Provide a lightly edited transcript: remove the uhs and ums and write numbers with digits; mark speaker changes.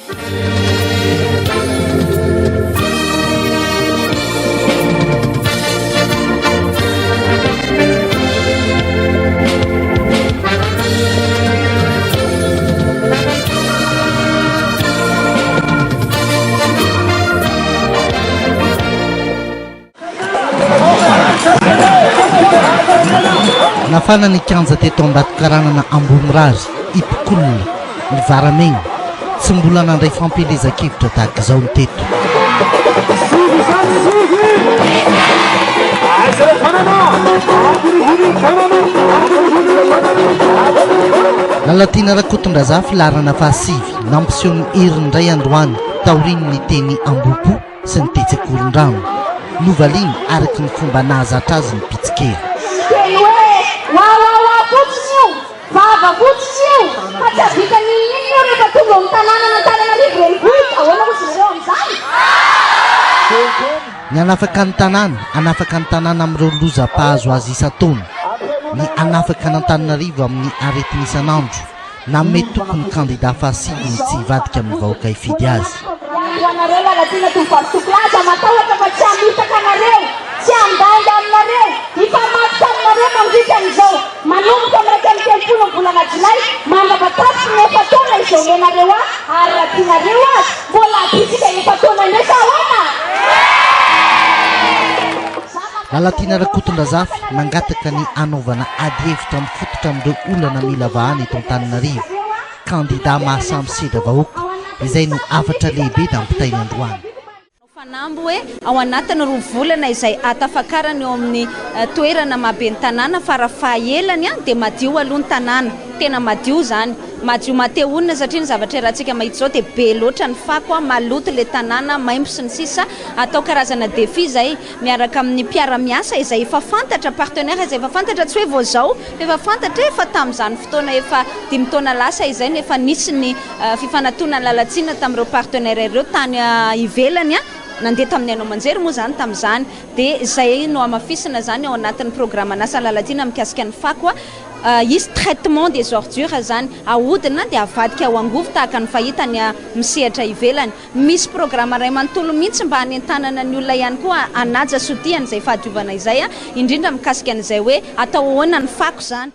Speaker 1: Nafana ny kianja teto Ambatokaranana Ambohimirary, Ipokolona, ny Varamegna. Tsy mbola nandray fampielezan-kevitra tahaka izao ny teto. Lalatiana Rakotondrazafy laharana fahasivy, nampiseho ny heriny indray androany taorian'ny teny Ambohipo. sy ny tetsy Ankorondrano. Novaliany araka ny fomba nahazatra azy ny mpitsikera.
Speaker 2: Teny hoe wawawa fotsiny io, vava fotsiny io, fa tsy hahavita n'inon'inona io rehefa tonga ao amin'ny tanànan'Antananarivo renivohitra. Ahoana hozy nareo amin'izany?
Speaker 1: Ny hanafaka ny tanàna, hanafaka ny tanàna amin'ireo loza mpahazo azy isan-taona, ny hanafaka an'Antananarivo amin'ny aretina isan'andro, Nanome toky ny kandida fahasivy ny tsy hivadika amin'ny vahoaka hifidy azy.
Speaker 2: Ho anareo Lalatiana tovovavy tompolahy aza matahotra fa tsy hamitaka anareo, tsy handainga aminareo, hifamatotra aminareo mandritra an'izao manomboka amin'ny 31 ny volana jolay mandrapatapitry ny efa-taona izay omenareo ahy ary raha tianareo aza mbola ampiantsika efa-taona indray sa ahoana?
Speaker 1: Lalatiana Rakotondrazafy mangataka ny hanaovana adihevitra mifototra amin'ireo olana mila vahana eto Antananarivo. Kandida mahasahy misedra vahoaka, izay no hafatra lehibe nampitainy androany.
Speaker 3: Fanamby hoe ao anatin'ny roa volana izay ahatafakarana eo amin'ny toerana maha ben'ny tanàna fara fahaelany dia madio aloha ny tanàna, tena madio izany, madio maha te honina satria ny zavatra iarahantsika mahita izao dia be loatra ny fako, maloto ilay tanàna, maimbo sy ny sisa, atao karazana défi izay miaraka amin'ny mpiara-miasa izay efa fantatra, partenaire izay efa fantatra, tsy hoe vao izao fa efa fantatra efa tamin'izany fotoana efa dimy taona lasa izay no efa nisy ny fifanatonana lalan-tsina tamin'ireo partenaires ireo tany ivelany, nandeha tamin'ny haino aman-jery moa izany tamin'izany, dia izay no hamafisina izany ao anatin'ny programan'asa Lalatiana mikasika ny fako, hisy traitement des ordures izany, ahodina dia avadika ho angovo tahaka ny fahita any amin'ny sehatra ivelany. Misy programa iray manontolo mihitsy mba hanentanana ny olona ihany koa hanaja sy ho tia an'izay fahadiovana izay, indrindra mikasika an'izay hoe atao ahoana ny fako izany.